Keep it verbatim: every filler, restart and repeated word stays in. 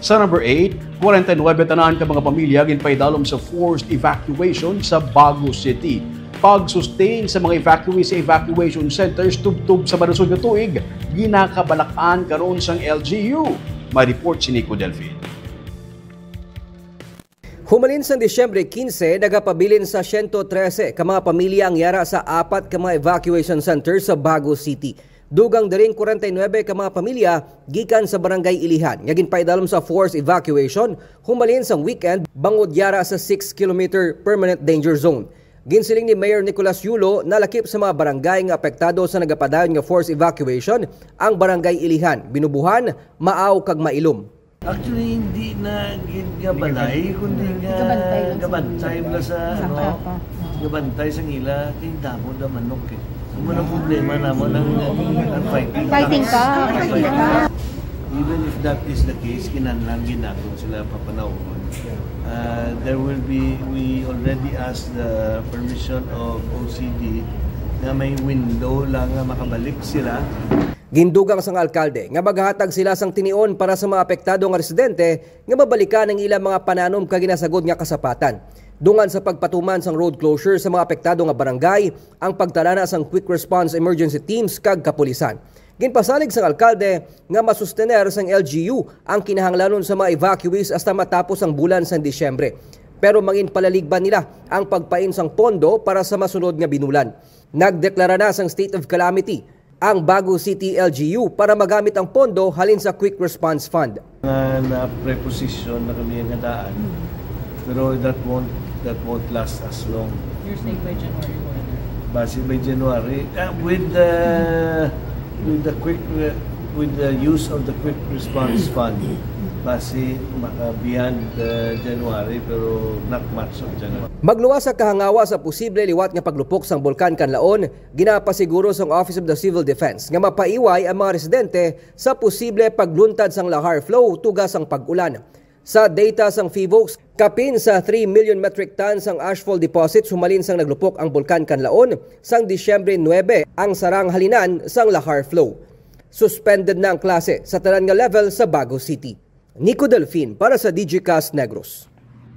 Sa number eight, forty-nine tanan ka mga pamilya ginpaidalom sa forced evacuation sa Bago City. Pag-sustain sa mga evacuees sa evacuation centers tubtob sa malusog nga tuig, ginakabalak-an karon sang L G U. May report si Nico Delfin. Humalin sang Disyembre quince, nagapabilin sa siyento trese ka mga pamilya ang yara sa apat ka mga evacuation center sa Bago City. Dugang diri ang kwarenta y nuebe ka mga pamilya gikan sa Barangay Ilihan nga ginpaidalom sa forced evacuation humalin sang weekend bangod yara sa six kilometer permanent danger zone. Ginsiling ni Mayor Nicolas Yulo, nalakip sa mga barangay nga apektado sa nagapadayon nga forced evacuation ang Barangay Ilihan, Binubuhan, Maaw kag Mailom. Actually, hindi na gid nga balay, kundi nga gabantay lang sa gabantay na sa, sa ano, apa. Gabantay sa ila, kay damo na manok eh. Amo na problema namon ang, ang fighting. Fighting cock. Fighting cock. Even if that is the case, kinahanglan gid naton sila papanawgon. Uh, there will be, we already asked the permission of O C D nga may window lang nga makabalik sila. Gindugang sang alkalde nga maghatag sila sang tinion para sa mga apektado nga residente nga mabalikan ang ilang mga pananom kag ginasagod nga kasapatan. Dungan sa pagpatuman sang road closure sa mga apektado nga barangay, ang pagtalana sang Quick Response Emergency Teams kag kapulisan. Ginpasalig sang alkalde nga masustener sang L G U ang kinahanglanon sa mga evacuees hasta matapos ang bulan sang Disyembre. Pero manginpalaligban nila ang pagpain sang pondo para sa masunod nga binulan. Nagdeklara na sang state of calamity ang Bago City L G U para magamit ang pondo halin sa Quick Response Fund. Nga na-preposition na kami nga daan. Pero that won't, that won't last as long. You're saying by January one? Basi by January, ah, with the, with the quick, uh, with the use of the Quick Response Fund, basi maka-beyond, uh, January, pero not much of January. Magluwas sa kahangawa sa posible liwat nga paglupok sang Bulkan Kanlaon, ginapasiguro sang Office of the Civil Defense nga mapaiway ang mga residente sa posible pagluntad sang lahar flow tuga sang pag-ulan. Sa data sang PHIVOLCS, kapin sa three million metric tons ang ashfall deposits humalin sang naglupok ang Bulkan Kanlaon sang Disyembre nuebe, ang sarang halinan sang lahar flow. Suspended na ang klase sa tanan nga level sa Bago City. Nico Delfin para sa Digicast Negros.